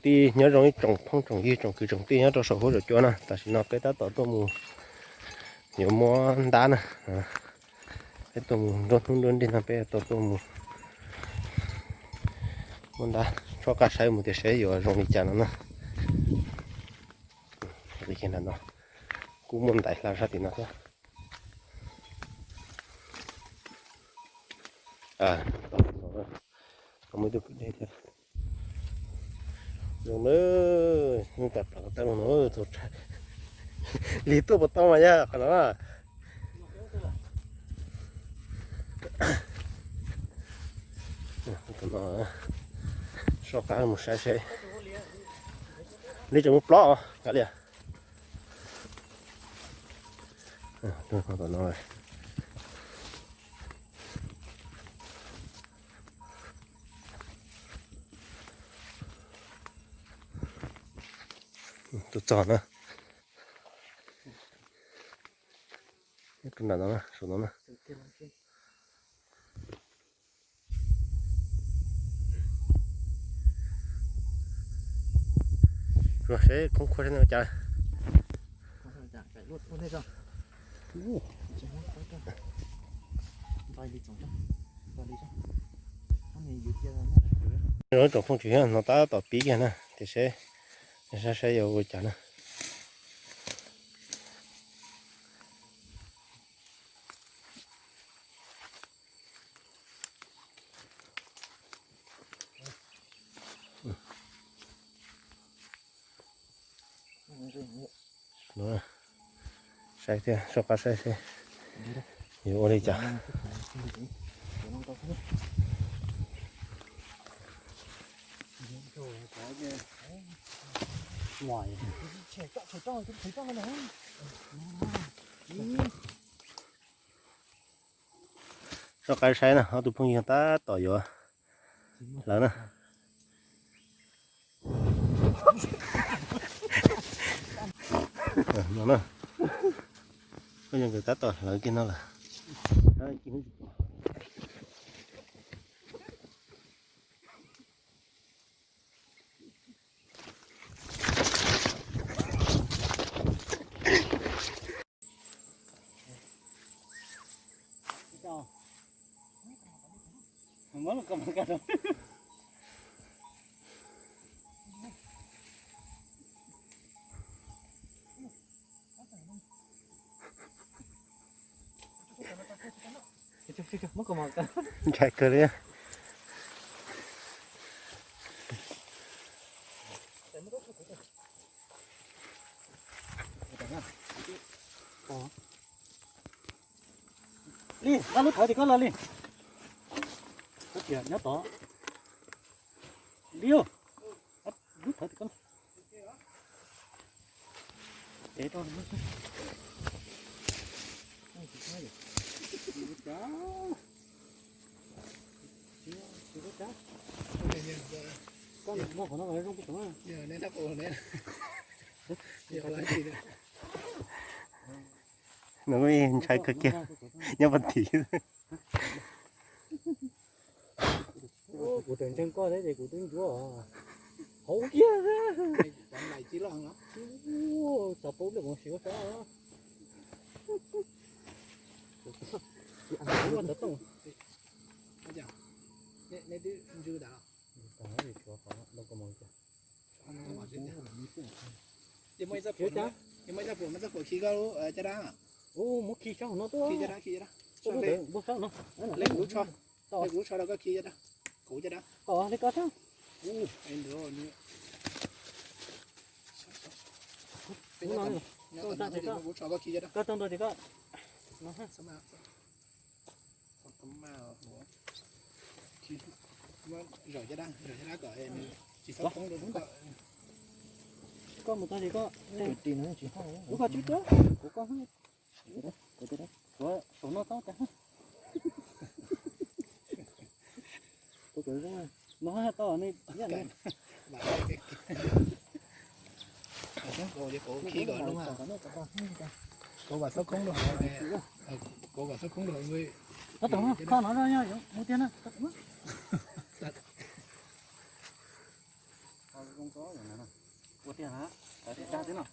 Tij nyob zoo ib tsoom phooj tsoom ywg tsoom kwv tsoom tij nyob rau saum huab saum cua na, tam sim no peb tab tom tuaj mus yuav muab ntab na. Peb tuaj mus nruab hnub nruab nrig no peb tau tuaj mus muab ntab, txhob qab saib mus tias saib yuav zoo li cas no na. Li no kuj muaj ntais hla sab tim no thiab. Muaj ib tug kwv deg thiab. Zoo na, hnub tas plaws ko tau no, lig tuaj puas tau mas yog qhov no. Soj qab mus saib seb. Li tseem muaj plob os, kav liam. Tus txog na. Rau nram no na, saum no na. Tsuas seb khoob khuab seb nws ua cas. Tsoom phooj ywg no tab tom pib kiag na, tiam sis saib saib yuav ua cas na. Saib thiab, soj qab saib seb yuav ua li cas. Soj qab saib na, ob tug phooj ywg tab tom yuav hlawv na. No na, phooj ywg nkawd tab tom hlawv kiag no lawm. Ntshai kawg li. Li, nqa lub thawv tim koj los li. Nyob tod. Li, lub thawv tim koj. Koj muaj qhov no zoo. Nws ntshai kawg kiag, nyob pem tid. Kuv tseem ntseeg koj thiab ces kuv twb ntsuab. Hauv kiag. Txav paub lwm mus siv ua tsav. Muab ib txoj phuam khi koj caj dab. Mus khi sab hauv no tuaj. Leej kuv lub tsho, leej kuv lub tsho rau koj khi caj dab. Kuv caj dab. Koj li koj tau. Koj tau ntua ces koj. Zaum caj dab, zaum caj dab kom tsis txhob khoob rau koj. Koj mus tau ces koj. Lub koj tswb tuaj, kuv koj. Saum no tau tas. No tau ne. Kuv vam txhob khoob rau. Kuv vam txhob khoob rau. Koj tus kho no mus tiag na. Ua tiag na, dag xwb no.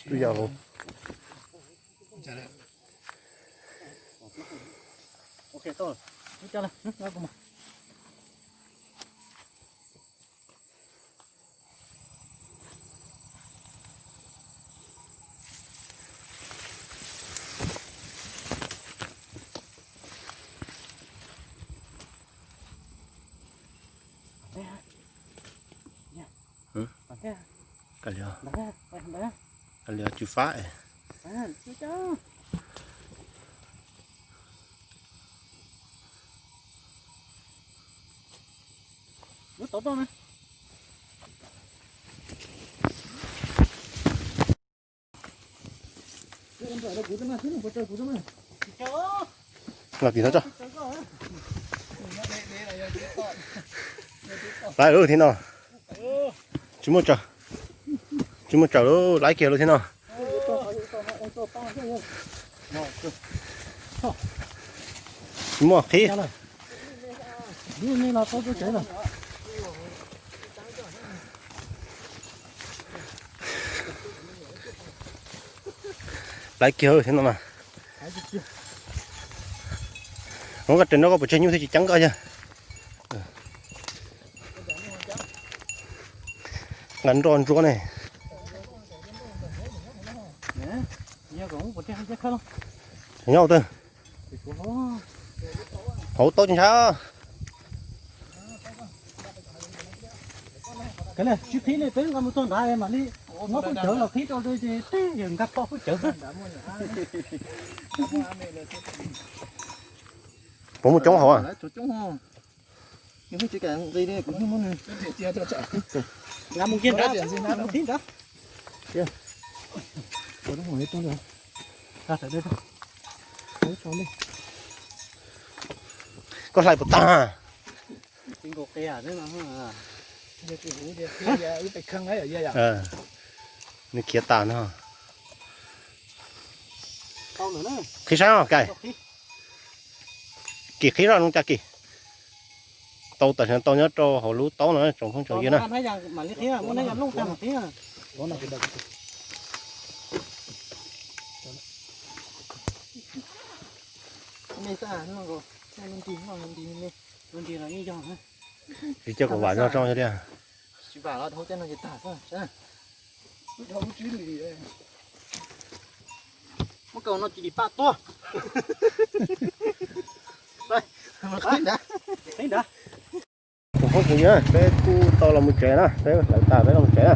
Twb yog. Kav liam, kav liam tsw fab. Los tim no tso. Laiv lub thiab no. Tsis muaj tsaws, tsis muaj tsaws lub, laiv kiag lub thiab no. Tsis muaj qhib. Laiv kiag thiab no mas. Hnub koj raws nrog koj puas tseg nyuj thiaj tsis ceeb koj yog. Nqa nroj ntsuab ne. Nyob twg? Hauv taub tsis ntshai. Sib qhib li peb nqa mus txog nrad mam li muab khaub ncaws los qhib rau ces twb yog nkag poj khaub ncaws xwb. Puas muaj coob hauv? Koj hlais puas tag? Nws khiav tas no. Qhib saib os Kaim. Kim qhib zoj zoo cas Kim. Tau tam sim no tau nyob rau hauv lub taub no tsoom phooj tsoom ywg na. Tsis coj kom vam nyob zoo tiag. Muab kaus no ci dim paj tuaj. Tsoom phooj tsoom ywg, peb kuj tau los mus tsev na, peb hlawv tas peb los mus tsev na.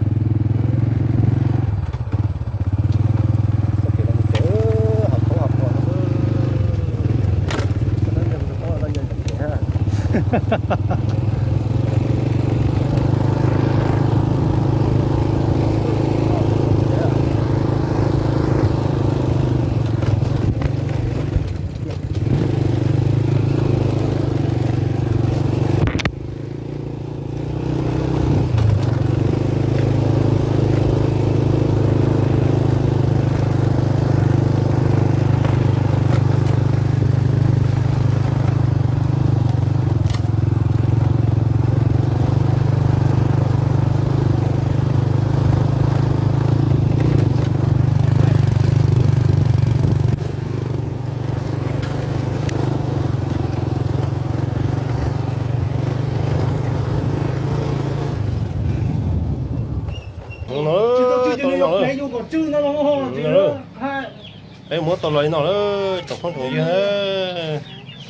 Peb muab tau los li no lawm tsoom phooj tsoom ywg.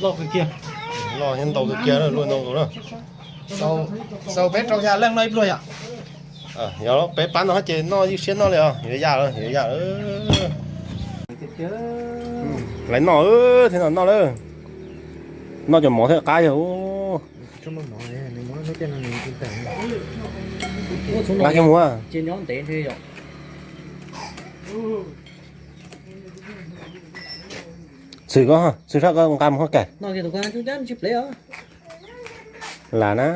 Loj kawg kiag, loj thiab ntau kawg kiag, luaj ntau nkaus na. Xaus peb rau xya leej noj ib pluag yom. Yog peb pab no ces noj ib siab noj li os, yuav yam lawm, yuav yam lawm. Laiv noj thiab no noj lawm. Noj cov mov thiaj qab yog. Nqa kiag mus. Xwm ko, xwm sab ko nqa mus hov Kaim. Lam na.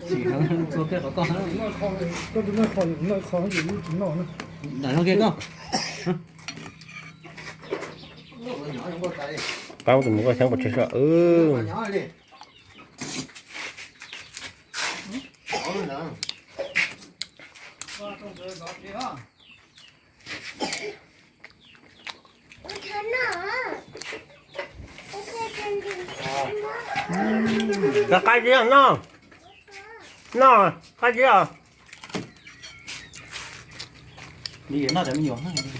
Txhua koj qhov koj. Koj tus noj qhov, noj qhov ces wb tsis noj na. Noj kiag koj. Pab tus mus koj xyab pov tseg soj. Qab zib noj. Noj qab zib os. Noj cov me nyuam.